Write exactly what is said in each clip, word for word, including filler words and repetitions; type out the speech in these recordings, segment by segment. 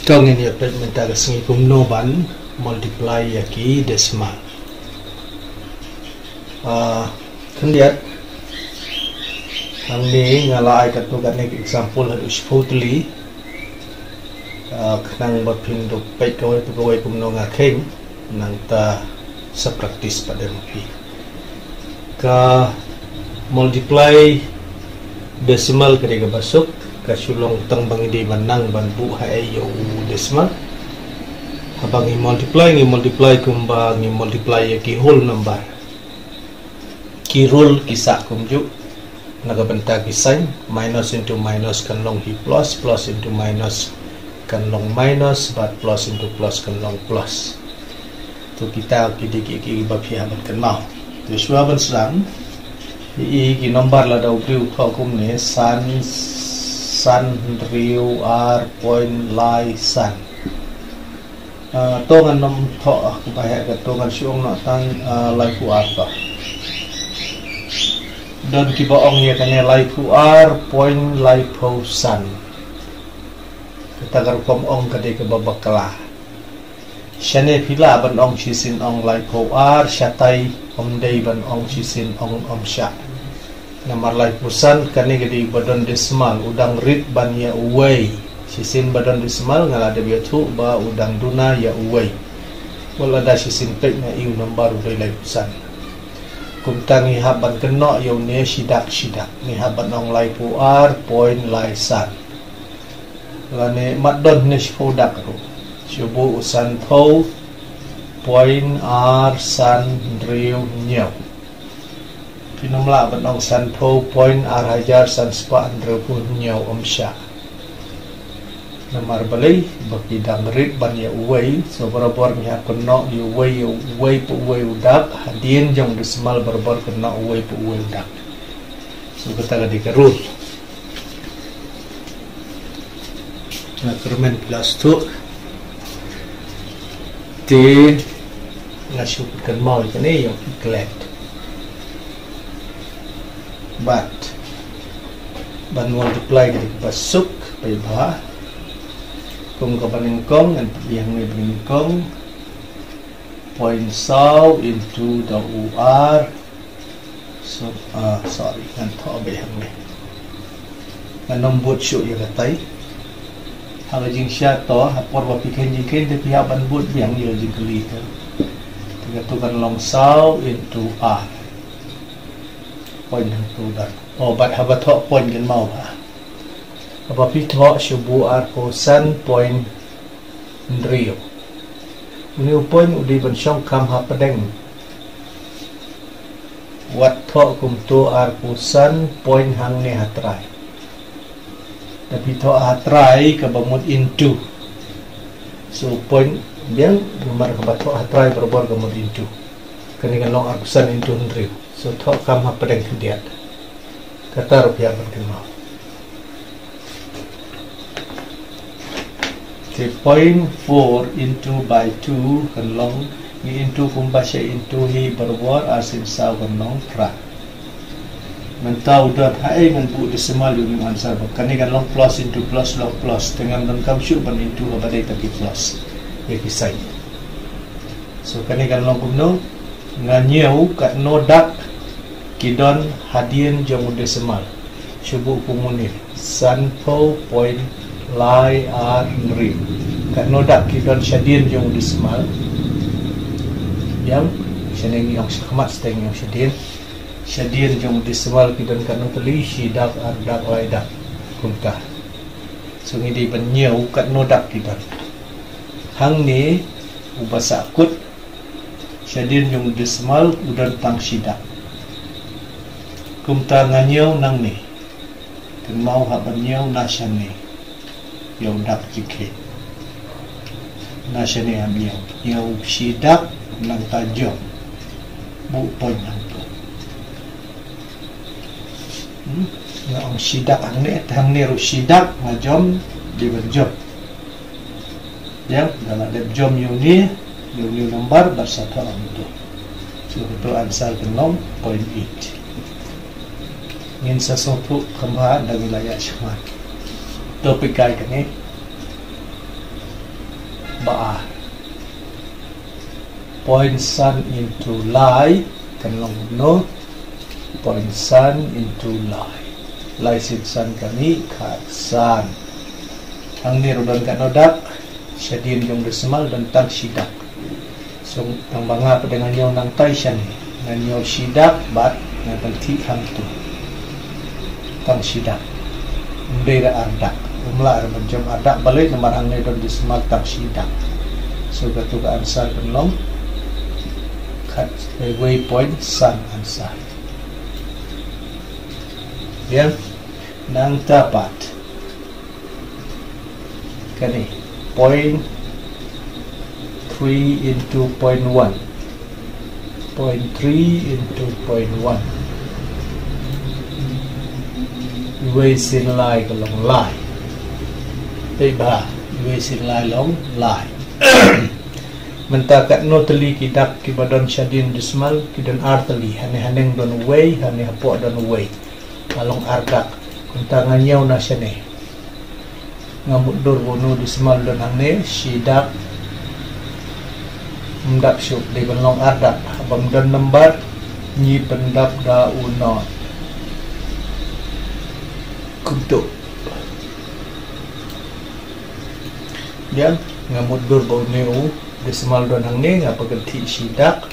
To ngin ïa peit mynta ka sngi kumno ban multiply ïa ki decimal. Ah, khyndiat hangne nga la ai katto katne ka example haduh shiphew tylli. Ah, khnang ba phin dup peit kawei pa kawei kumno nga kheiñ, nangta sa practice pat da ma phi. Ka multiply decimal ka dei kaba suk, ka shu long tang ba ngi dei ban nang ban buh ha ïa u decimal. Haba ngi multiply, ngi multiply kumba ngi multiply ïa ki whole number. Ki rule ki sah kumjuh. Na ka bynta ki sign, minus into minus kan long hi plus, plus into minus kan long minus, bad plus into plus kan long plus. To kita ki dei ki, ki ba phi hap ban kynmaw. To shuwa ban sdang, i ki number lada u briew u thoh kumne, san, san hynriew ar point lai san. Ah, to ngan nym thoh, ah, kumba heh ka, to ngan shu ong noh tang, ah, laiphew ar to. Don kiba ong ïa kane laiphew ar point laiphew san. Kata ka rukom ong ka dei kaba bakla. Shane phi lah ban ong shisien ong laiphew ar, shatai ym dei ban ong shisien ong ym shah. Namar laiphew san kane ka dei ba don decimal, u dang rit ban ïa uwei. Shisien ba don decimal nga la dep ïathuh ba u dang duna ïa uwei. Wat lada shisien peit nga i u number u dei laiphew san. Kumta ngi hap ban kynnoh ïa une shidak shidak. Ngi hap ban ong laiphew ar point lai san. Lane mat don ne shiphew dak ruh. Shu buh u sanphew point ar san hynriew hynñiew. Phin ym lah ban ong sanphew point ar hajar san spah hynriewphew hynñiew, ym shah. Namar balei, ba ki dang rit ban ïa uwei, so barabor ngi hap kynnoh ïa uwei, ïa uwei pa uwei u dak, hadien jong u decimal barabor kynnoh uwei pa uwei u dak. So kata ka dei ka rule. Nga kyrmen phi la sngewthuh. Te nga shu pynkynmaw ïa kane ïa phi klet. Bad ban multiply ka dei kaba suk, paidbah. Kum kaba nyngkong, ngan pynbiang ne ba nyngkong. Point saw into da u ar. So, ah, sorry, ngan thoh beit hangne. Ngan nym bud shuh ïa katai. Ha ka jingshisha to, ha por ba phi kheiñ jingkheiñ te phi hap ban bud biang ïa ka jingkylli te. Te kato kan long saw into ar. Point hangto da. Oh, bad haba thoh point kynmaw bha. Haba phi thoh shu buh arphew san point hynriew. Une u point u dei ban shong kham hapdeng. Wat thoh kumto, arphew san point hangne ha trai. Da phi thoh ha trai kaba mut into. So point biang, namar kaba thoh ha trai barabor ka mut into. Kane kan long arphew san into hynriew. So thoh kham hapdeng khyndiat. Kata ruh phi hap ban kynmaw. Te point four into by two kan long, ngi into kumba sha into hi barabor, arsien saw kan long phra. Mynta u dot haei ngan buh decimal ïa une u answer ba kane kan long plus into plus, long plus. Te ngam donkam shuh ban into haba dei tang ki plus ïa ki sign. So kane kan long kumno? Nga ñiew katno dak ki don hadien jong u decimal. Shu buh kumne, sanphew point lai ar hynriew. Katno dak ki don shadien jong u decimal? Ïa, shane ngi ong shakhmat, shane ngi ong shadien. Shadien jong u decimal ki don katno tylli? Shi dak, ar dak, lai dak. Kumta. So ngi dei ban ñiew katno dak ki don. Hangne uba sahkut, shadien jong u decimal u don tang shi dak. Kumta nga ñiew nangne. Kynmaw hap ban ñiew na shane. Ïa u dak jingkheiñ. Na shane hap ñiew. Ñiew shi dak nangta jop. Buh point hangto. Hmm? Nga ong shi dak hangne, hangne ruh shi dak, nga jom, dei ban jom. Ïa, da la dep jom ïa une, ïa une u number, bad sa thoh hangto. So, kato answer kan long point eight. Ngin sa sngewthuh kham bha, da ngi la ïa shimkhmat. To peit kai kane. Ba point san into lai kan long no. Point san into lai. Lai sien san ka mih khat san. Hangne ruh don katno dak, shadien jong decimal don tang shi dak. So tang ba nga pat nga ñiew nangtai shane, nga ñiew shi dak bad nga pynthih hangto. Tang shi dak. Ym dei da ar dak. Ym lah ruh ban jam ar dak balei namar hangne don decimal tang shi dak. So kato ka answer kan long khat, eh, wei point san answer. Ïa, nangta pat kane point three into point one. Point three into point one. Iwei sien lai ka long lai. Te ba iwei sien lai long lai. Mynta katno tylli ki dak kiba don shadien decimal? Ki don ar tylli. Hane haneng don uwei, hane hapoh don uwei. Ka long ar dak. Mynta nga ñiew na shane. Nga mutdur ba uno u decimal don hangne, shi dak. Ym dap shuh, dei ban long ar dak. Haba ym don number, ngi pyndap da u nought. Kumto. Ïa, nga mutdur ba une u decimal don hangne, nga pynthih shi dak.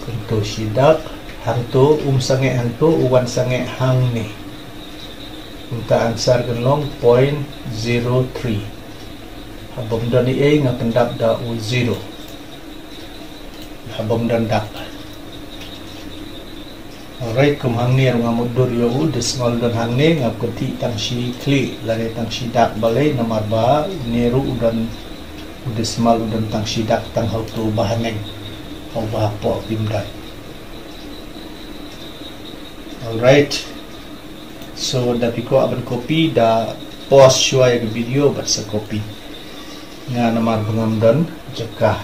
Kumto shi dak. Hangto, um sangeh hangto, u wan sangeh hangne. Mynta answer kan long point zero three. Haba ym don ei ei nga pyndap da u zero. Haba ym don dak. Alright, kum hangne ruh nga mutdur ïa u decimal don hangne, nga pynthih tang shi khlieh lane tang shi dak balei namar ba une ruh u don u decimal u don tang shi dak tang ha uto ba haneng. Ha uba hapoh kim don. Alright. So da phi kwah ban copy, da pause shuwa ïa ka video bad sa copy. Nga namar ba ngam don jaka.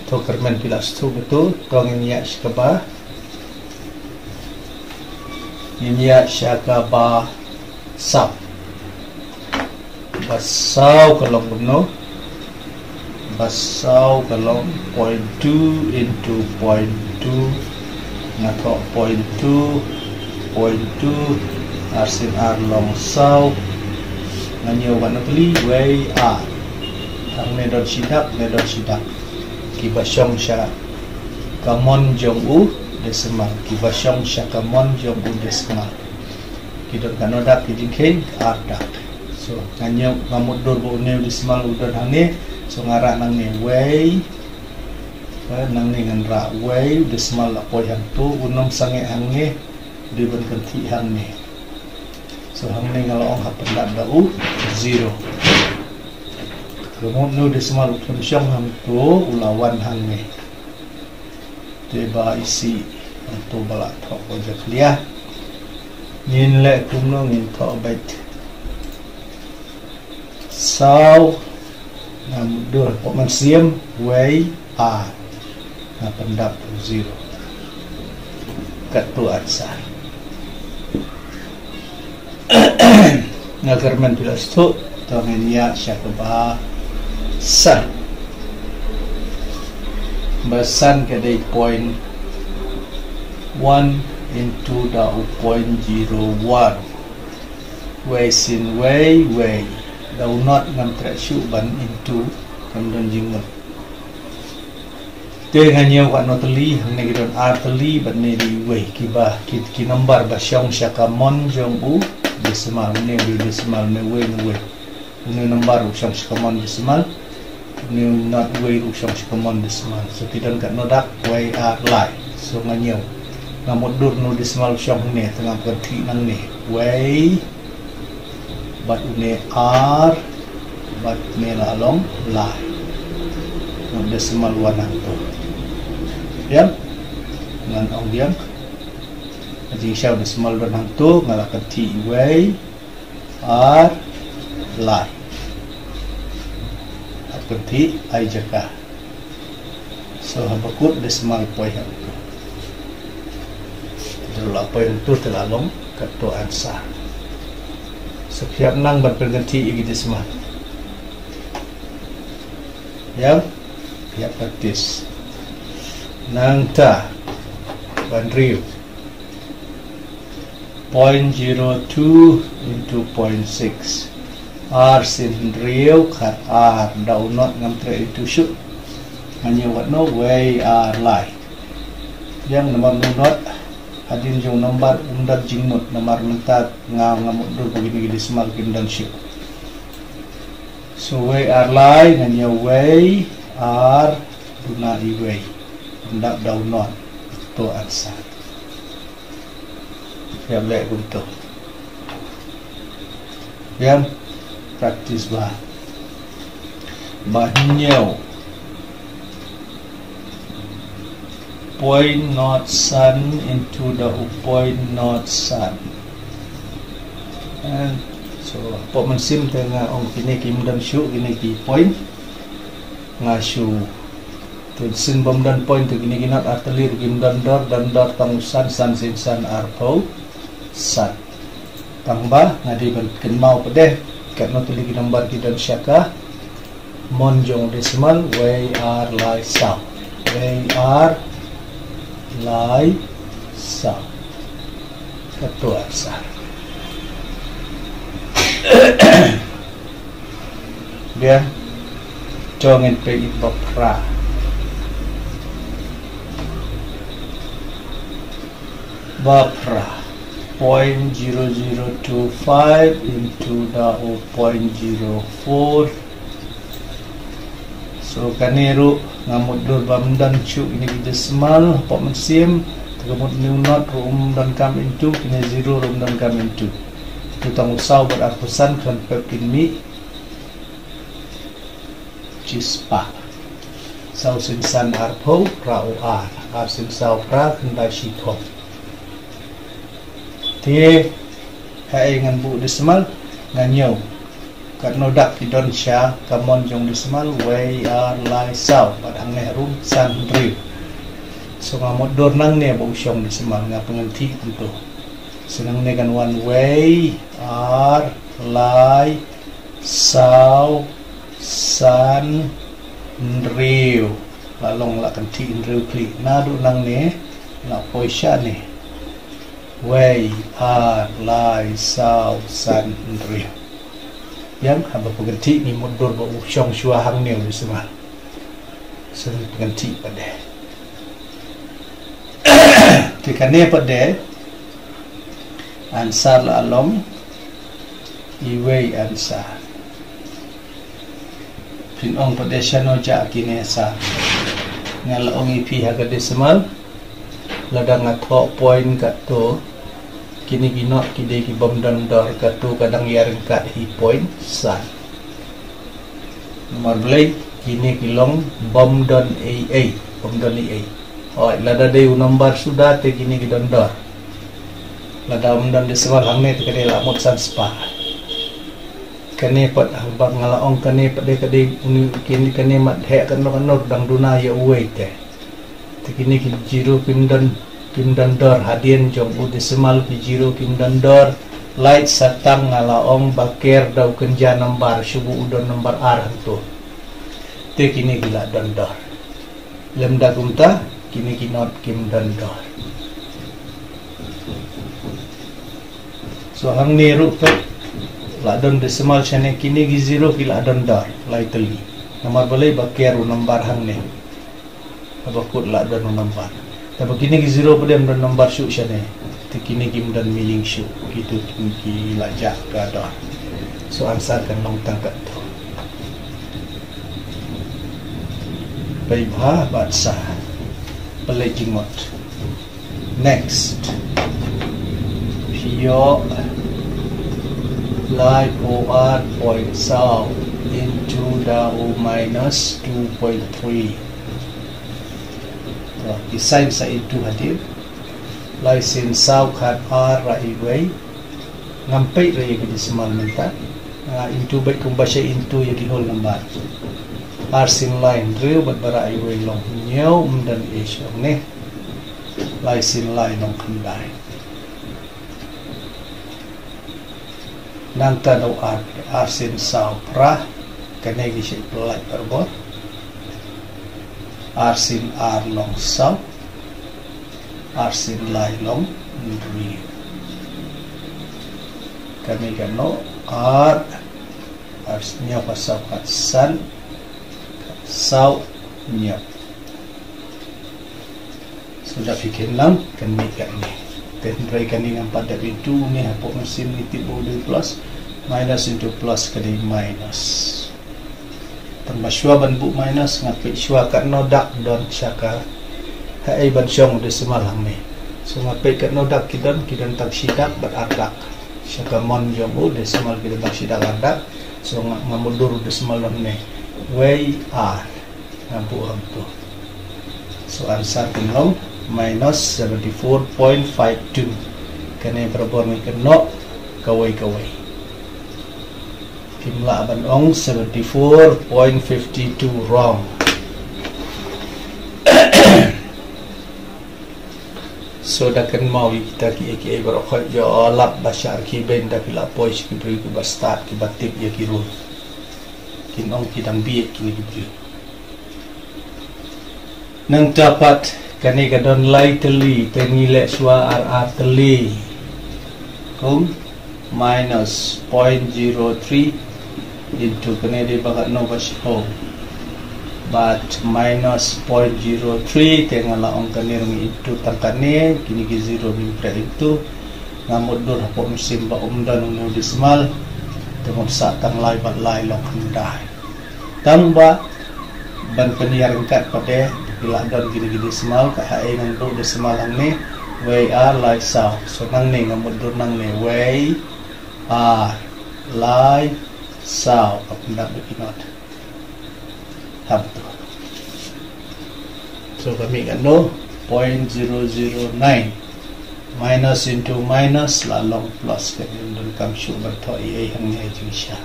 To kyrmen phi la sdang kato, to ngin ïa sha kaba, ngin ïa sha kaba saw. Ba saw ka long kumno? Ba saw ka long point two into point two. Nga thoh point two, point two, ar sien ar long saw. Nga ñiew katno tylli? Wei ar. Hangne don shi dak, hangne don shi dak. Kiba shong sha ka mon jong u decimal. Kiba shong sha ka mon jong u decimal. Ki don katno dak ki jingkheiñ? Ar dak. So nga ñiew, nga mutdur ba une u decimal u don hangne. So nga rah nangne wei. Ba nangne ngan rah wei, u decimal la poi hangto, un ym sangeh hangne. Dei ban pynthih hangne. So hangne nga la ong hap pyndap da u zero. Ka mut une u decimal u khlem shong hangto, u la wan hangne. Te ba isih hangto ba la thoh ko jakhlia. Ngin leh kumno? Ngin thoh beit saw. Nga mutdur hapoh mynsiem, wei ar. Nga pyndap zero. Katto answer. Nga kyrmen phi la sdang, to ngin ïa sha kaba san. Ba san ka dei point one into da u point zero one. Wei sien wei, wei. Da u nought ngam treh shuh ban into, kam don jingmut. Te nga ñiew katno tylli? Hangne ki don ar tylli bad ne dei wei. Kiba, ki, ki number ba shong sha ka mon jong u decimal, ne u decimal, ne wei, ne wei. Une u number u shong sha ka mon decimal. Une u nought wei u shong sha ka mon decimal. So ki don katno dak? Wei, ar, lai. So nga ñiew. Nga mutdur une u decimal u shong hangne, te nga pynthih nangne. Wei. Bad une ar, bad une la long lai. Nga decimal wan hangto. Biang, ngan ong biang. Jingshai decimal don hangto, nga la kynthih wei, ar, lai. Nga kynthih ai jaka. So haba kut decimal poi hangto. Te la poi hangto te la long katto answer. So phi hap nang ban pynkynthih ïa ki decimal. Ïa, ïa practice. Nangta, ban review. Point zero two into point six. Ar sien hynriew khat ar, da u not ngam treh into shuh. Ngan ïa wat no, wei ar lai. Ïa namar u not hadien jong u number um don jingmut, namar mynta nga ngam mutdur ba kine ki decimal kim don shuh. So wei ar lai, ngan ïa wei ar duna i wei. Ym dap da u not. To answer. Ïa leh kumto. Ïa practice ba. Ba hynñiew. Point not san into da u point not san. And so, hapoh mynsiem te nga ong kine kim don shuh, kine ki point. Nga shu. Te sien bym don point te kine ki not ar tylli ruh kim don dor, don dor tang u san, san sien san arphew san. Tang ba nga dei ban kynmaw pat de katno tylli ki number ki don sha ka mon jong u decimal, wei ar lai saw. Wei ar lai saw. Kato answer. Biang. To ngin peit ïa ba phra. Ba phra. Point zero zero two five into da u point zero four. So kane ruh ngam mutdur ba ym don shuh kine ki decimal hapoh mynsiem. Te ka mut une u not ruh um donkam into, kine zero ruh um donkam into. Te tang u saw bad arphew san khlem pep kin mih shispah. Saw sien san arphew, phra u ar, ar sien saw phra, khyndai shiphew. Te haei ngan buh decimal, ngan ñiew katno dak ki don sha ka mon jong decimal, wei ar lai saw, bad hangne harum san hynriew. So nga mutdur nangne ba u shong decimal, nga pyngngeit kumto. So nangne kan wan wei ar lai saw san hynriew. La long la kynthih hynriew khlieh. Naduh nangne la poi shane. Wei ar lai saw san hynriew. Ïa haba phi kynthih ngi mutdur ba u shong shuwa hangne u decimal. Sngewbha phi kynthih pat de. Te kane pat de answer la long iwei answer. Phin ong pat de shano jah kine sa. Nga la ong ïa phi ha ka decimal. Lada nga thoh point katto, kine ki not ki dei ki bym don dor, katto ka dang ïaryngkat hi point san. Namar balei, kine ki long bym don ei ei, bym don ei ei. Oi, lada dei u number suda te kine ki don dor. Lada ym don decimal hangne te ka dei la mut san spah. Kane pat haba nga la ong kane pat de ka dei uni kine kane mat heh kano kano dang duna ïa uwei te. Te kine ki zero kim don, kim don dor, hadien jong u decimal ki zero kim don dor. Lait sa tang nga la ong ba ker da u kynja number, shu buh u don number ar hangto. Te kine ki la don dor. Lymda kumta, kine ki not kim don dor. So hangne ruh pat la don decimal shane, kine ki zero ki la don dor, lai tylli. Namar balei, ba ker u number hangne. Haba kut la don u number. Te ba kine ki zero pat de ym don number shuh shane. Te kine kim don meaning shuh. Kito ki la jah ka dor. So answer kan long tang katto. Peit bha bad sa pynleit jingmut. Next. Phi ïoh lai phew ar point saw into da u minus two point three. To, ki sign sa into hadien. Lai sien saw khat ar ra iwei. Ngam peit re ïa ki decimal mynta. Nga into beit kumba sha into ïa ki whole number. Ar sien lai hynriew bad ba ra iwei long hynñiew, ym don ei shuh ne. Lai sien lai long khyndai. Nangta da u ar, ar sien saw phra. Kane ki shait pyllait barabor. Ar sien ar long saw. Ar sien lai long hynriew. Kane ka noh ar, ar sien hynñiew, ka saw, ka san, ka saw, hynñiew. So da phi kynlang kan mih katne. Te hynrei kane ngam pat dep into ne, hapoh mynsiem ngi tip ba u dei plus, minus into plus ka dei minus. Tang ba shuwa ban buh minus nga peit shuwa katno dak don sha ka, haei ban shong u decimal hangne. So nga peit katno dak ki don, ki don tang shi dak bad ar dak. Sha ka mon jong u decimal ki don tang shi dak ar dak. So nga, nga mutdur u decimal hangne. Wei ar. Nga buh hangto. So answer kan long minus seventy four point five two. Kane barabor ngi kynnoh kawei kawei. Kim lah ban ong seventy four point fifty two, wrong. So da kynmaw ïa kita kiei kiei baroh khoit, ïa lap ba shah ki beiñ, da phi lah poi sha ki briew kiba stad, kiba tip ïa ki rule. Kin ong ki dang bieit kine ki briew. Nangta pat kane ka don lai tylli, te ngi leh shuwa ar ar tylli. Kum minus point zero three into kane dei ba katno ba shiphew. Bad minus point zero three, te nga la ong kane ruh ngi into tang kane, kine ki zero ngin pyntrei into. Nga mutdur hapoh mynsiem ba um don une u decimal. Te ngan sah tang lai bad lai long khyndai. Tang ba ban pynïaryngkat pat de, phi lah don kine ki decimal, ka haei ngan buh decimal hangne, wei ar lai saw. So nangne nga mutdur nangne wei ar lai saw, ka pyndap da ki not. Hangto. So ka mih katno, point zero zero nine. Minus into minus la long plus, kane ym donkam shuh ban thoh ei ei hangne ha jingshisha.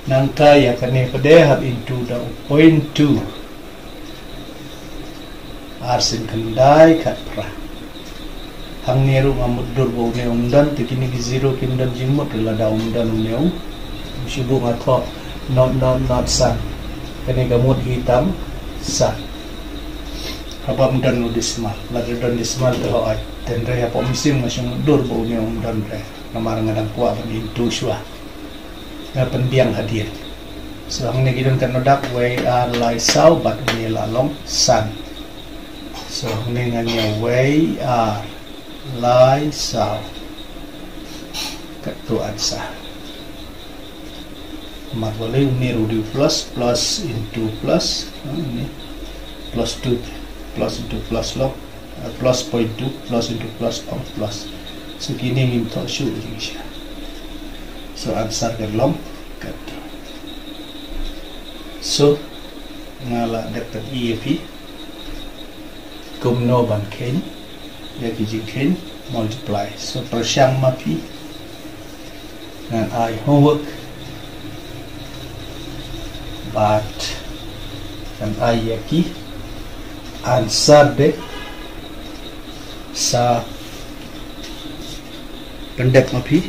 Nangta ïa kane pat de hap into da u point two. Ar sien khyndai khatphra. Hangne ruh nga mutdur ba une um don, te kine ki zero kim don jingmut, lada um don une u, shu buh nga thoh not not not san. Kane ka mut hi tam san. Haba ym don u decimal, lada don decimal te hooid. Te hynrei hapoh mynsiem nga shu mutdur ba une um don re. Namar nga dang kwah ban into shuwa. Nga pynbiang hadien. So hangne ki don katno dak, wei ar lai saw bad une la long san. So hangne ngan ïa wei ar lai saw. Katto answer. Namar balei, une ruh dei plus, plus into plus, ha, une plus two, plus into plus long. Uh, plus point two, plus into plus, ong plus. So kine ngim thoh shuh jingshisha. So answer kan long katto. So nga la dep pyni ïa phi kumno ban kheiñ ïa ki jingkheiñ multiply. So pyrshang ma phi, ngan ai homework bad ngan ai ïa ki answer de sa pyndep ma phi.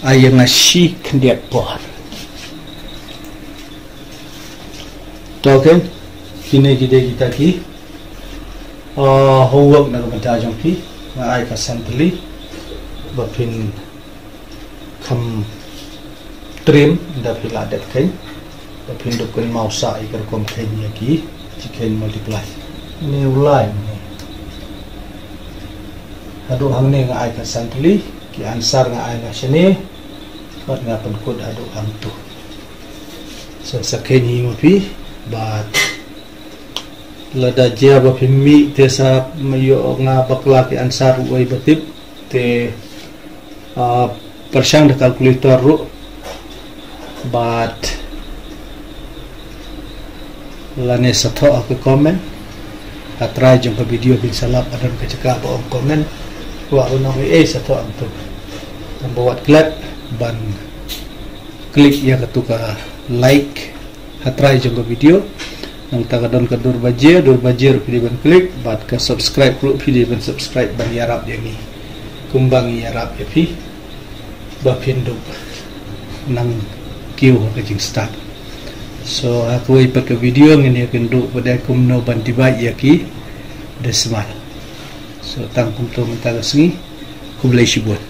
Ai ïa nga shi khyndiat por. To, okay. Kine ki dei kita ki, uh, homework na ka bynta jong phi. Nga ai ka san tylli ba phin kham triem da phi la dep kheiñ, da phin dup kynmaw sah ïa ka rukom kheiñ ïa ki jingkheiñ multiply. Une u lai une. Haduh hangne nga ai ka san tylli, ki answer nga ai na shane, bad nga pynkut haduh hangto. So sa kheiñ hi ma phi, bad lada jia ba phi mih te sa ïoh nga bakla ki answer, uwei ba tip te, ah, pyrshang da calculator ruh bad lane sa thoh ha ka comment. Ha trai jong ka video phin sa lap, ha don ka jaka ba ong comment, kwah ban ong ei ei, sa thoh hangto. Tang ba wat klet ban click ïa katu ka like ha trai jong ka video. Nangta ka don ka dur baje, dur baje ruh phi dei ban click, bad ka subscribe ruh phi dei ban subscribe ban ïarap ïa ngi kumba ngi ïarap ïa phi ba phin dup nang kiew ha ka jingstad. So ha kawei pat ka video ngin ïa kynduh pat kumno ban divide ïa ki decimal. So tang kumto mynta ka sngi. Khublei shibun.